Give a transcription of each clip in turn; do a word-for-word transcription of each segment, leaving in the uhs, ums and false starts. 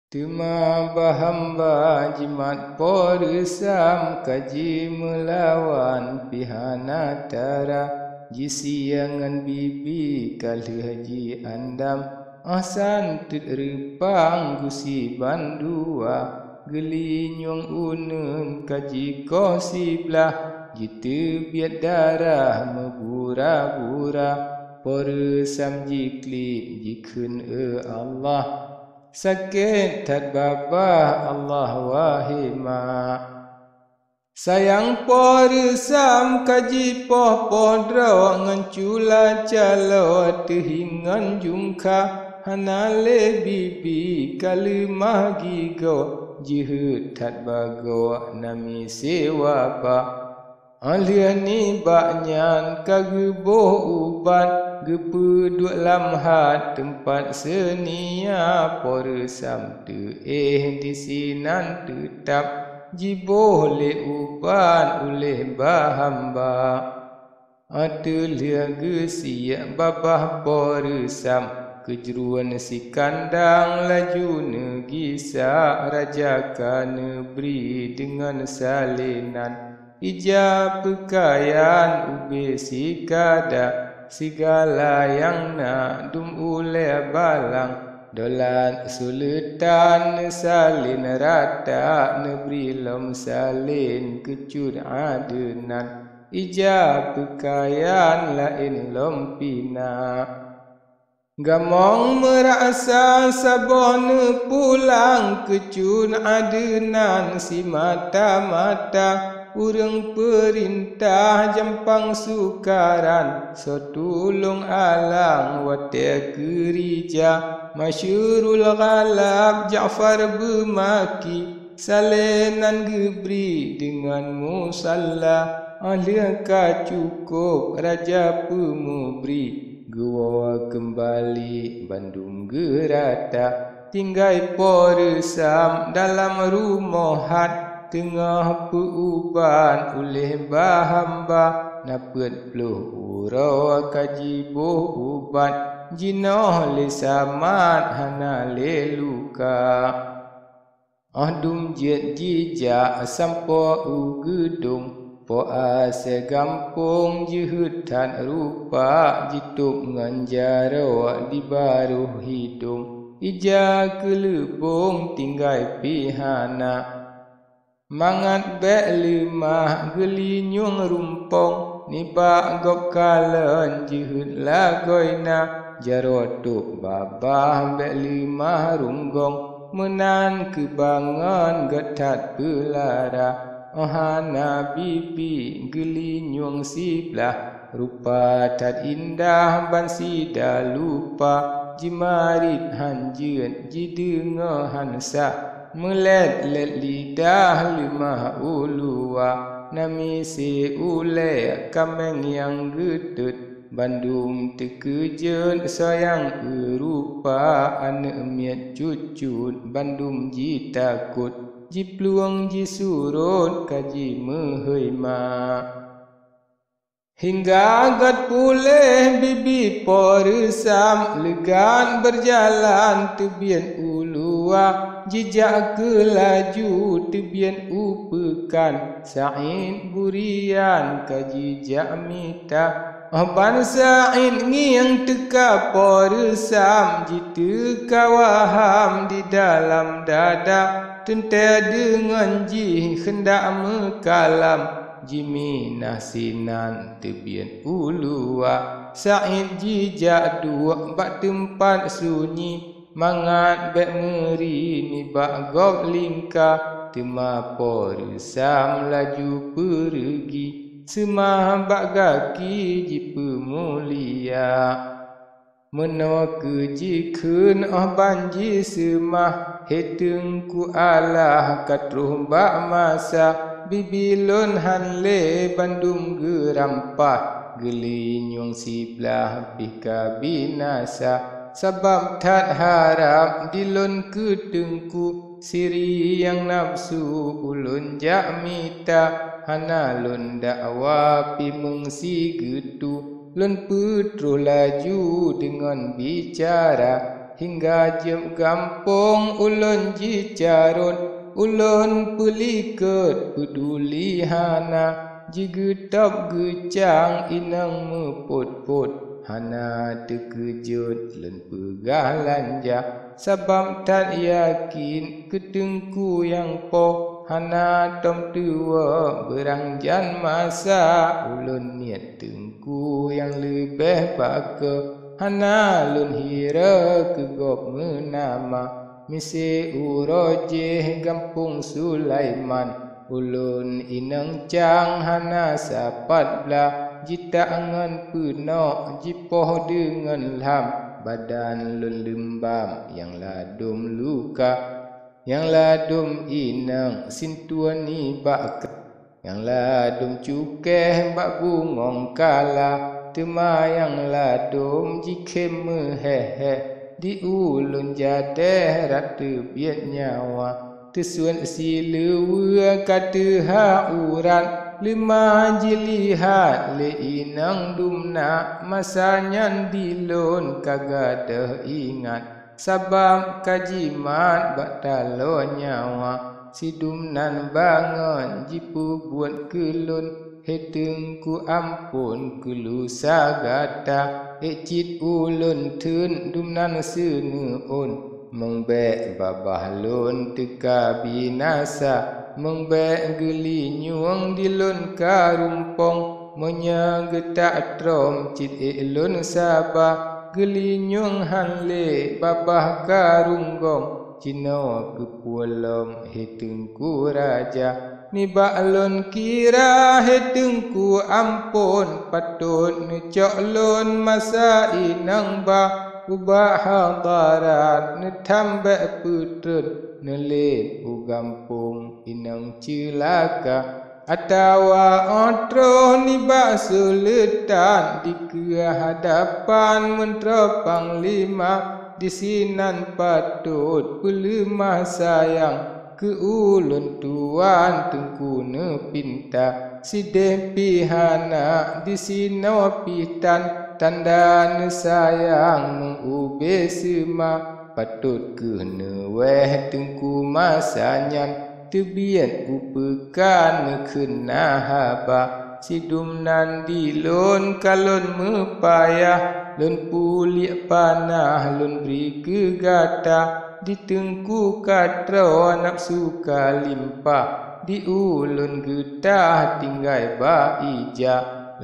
Teuma bah hamba jimat Po Reusam ka jimeulawan pih hana tara, jisiang ngon bibi ka lheueh jiandam. Óh san teut reupang gusi bandua, geulinyueng uneuen ka jikoh siblah, jiteubiet darah meubura-bura. Po Reusam jiklik jikheun, "E Allah, sakét that babah Allah, wahé mak!" Sayang Po Reusam ka jipoh-poh droe ngon cula caloe teuhiem ngon jungkha, hana lé bibi ka leumah gigoe, jeuheut that bagoe na miseue wabah. Óh lheueh nibak nyan ka geuboh ubat, geupeuduek lam hat teumpat seunia. Po Reusam teuéh disinan teutab, jiboh lé ubat uléh bah hamba. Ateueh lheueh geusiek babah Po Reusam, keujruen sikandang laju neugisa, raja ka neubri deungon salenan. Ija peukayan ubé sikada, sigala nyang na dum ulée balang, dolat suleutan neusalen rata, neubri lom salen keu Cut Adeunan. Ija peukayan laén lom pih na. Gamong meurasa saboh neupulang keu Cut Adeunan simata-mata, ureuëng peurintah jampang sukaran, soe tulông alang watée keurija, Masyurul Ghalab Ja'far Beumaki, salenan geubri deungon musalla. Óh lheueh ka cukôp raja peumeubri, geuwoe keumbali bandum geurata. Tinggai Po Reusam dalam rumoh hat, teungoh peu-ubat uléh bah hamba, na peuet ploh uroe ka jiboh ubat, jinoe lé samat hana lé luka. Óh dum jeuet jijak sampoe u geudong, po asée gampông jeuheut that rupa, jitôb ngon jaroe di barôh hidông, ija keuleubông tinggai pih hana. Mangat bék leumah geulinyueng rumpong, nibak gob kalon jeuheut lagoina, jaroe tôb babah bék leumah runggong, meunan keubangon gét that peulara. Óh hana bibi geulinyueng siblah, rupa that indah ban sida lupa, jimarit han jeuet jideungoe han sa, meulét-lét lidah leumah u luwa, na miseue ulée kaméng nyang geutot, bandum teukeujot soe nyang eu rupa, aneuëk miet cucut bandum jitakot, jiplueng jisurot ka jimeuhôi ma. Hingga gét puléh bibi Po Reusam leugat beurjalan teubiet u luwa, jijak keu laju teubiet u peukan, Said Burian ka jijak mita. Óh ban Said ngieng teuka Po Reusam, jiteuka waham di dalam dada, teuntée deungon jih keundak meukalam. Jiminah sinan teubiet u luwa, Said jijak duek bak teumpat sunyi, mangat bék meuri nibak gob lingka. Teuma Po Reusam laju peureugi, seumah bak gaki jipeumulia. Meunoe keuh jikheun óh ban jiseumah, he Teungku Allah ka troh bak masa, bibi lôn han lé bandum geurampah, geulinyueng siblah pih ka binasa. Sabab that harab di lôn keu Teungku, siri nyang nafeusu ulôn jak mita, hana lôn dakwa pih meung sigeutu. Lôn peutroh laju deungon bicara, Hingga jeuet gampông ulôn jicarôt, ulôn peulikot peuduli hana, jigeutôb geucang inong meupôt-pôt, hana teukeujot lôn peugah lanja, sabab that yakén keu teungku nyang poh, hana tom tuwoe beurangjan masa, ulôn niet teungku nyang leubeh pakoe, hana lôn hira keu gob meunama. Miseue uroe jih gampông Sulaiman, ulôn inong cang hana sapat blaih, jitak ngon peunok jipoh deungon lham, badan lôn leumbam nyang ladôm luka. Nyang ladôm inong sintuon nibak keu, nyang ladôm cukéh bak bungöng kala, teuma nyang ladôm jikhém meuhéh-héh. Di ulôn jadéh rab teubiet nyawa, teusuet sileue ka teuhah urat, leumah jilihat lé inong dumna, masa nyan di lôn ka gadôh ingat. Sabab ka jimat bak taloe nyawa, sidum nan bangon jipeubuet keu lôn. He Teungku, amphon keu lusa gata, ék cit ulôn theun dumnan seuneuon. Meungbèk babah lôn teuka binasa, meungbèk geulinyueng di lôn ka rumpông. Meunyoe geutak trom cit ék lôn saba, geulinyueng han lé babah ka runggong, jinoe keupeue lom, he Teungku Raja. Nibak lôn kira, he Teungku, amphon, patot neucok lôn masa inong ba ubak hadarat, neuthambek peutrön, neulét u gampông inong ceulaka. Atawa 'oh troh nibak seuleutan dikeue hadapan meuntroe panglima, disinan patot peuleumah sayang keu ulôn tuan Teungku neupinta. Sideh pih hana disinoe pih tan, tanda neusayang meung ubé seuma. Patot kheueh neuwèh Teungku masa nyan, teubiet u peukan neukheun na haba. Sidum nan di lôn ka lôn meupayah, lôn puliek panah lôn bri keu gata. Di Teungku ka troe nafeusu ka limpah, di ulôn geutah tinggai bak ija.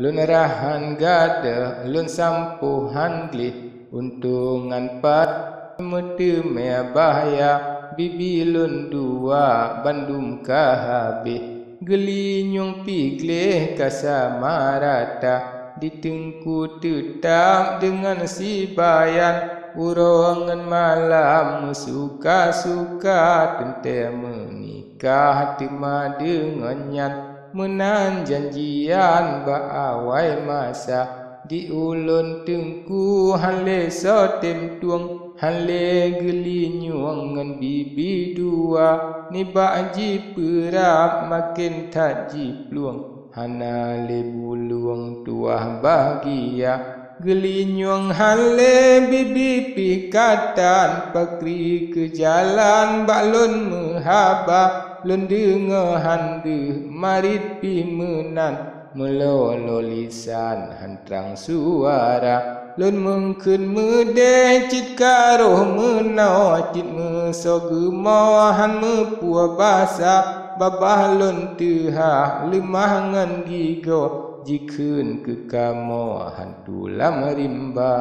Lôn rhah han gadôh, lôn sampoe han gleh, untông ngon pat meuteumé bahya, bibi lôn dua bandum ka habéh. Geulinyueng pih gleh ka sama rata, di Teungku teutab deungon sibayan, uroe ngon malam meusuka-suka, teuntèe meunikah teuma deungon nyan. Meunan janjian bak awai masa, di ulôn Teungku han lé soe tem tueng, han lé geulinyueng ngon bibi dua, nibak jipeurab maken that jiplueng, hana lé bulueng tuwah bahgia. Geulinyueng han lé bibi pih ka tan, pakri keu jalan bak lôn meuhaba, lôn deungoe han deuh marit pih meunan. Meulolo lisan han trang suara, lôn meukheun meudeh cit ka roh meunoe, cit meusoe geumoe han meupuwoe basa. Babah lôn teuhah leumah ngon gigoe, jikheun keu kamoe han tulam rimba.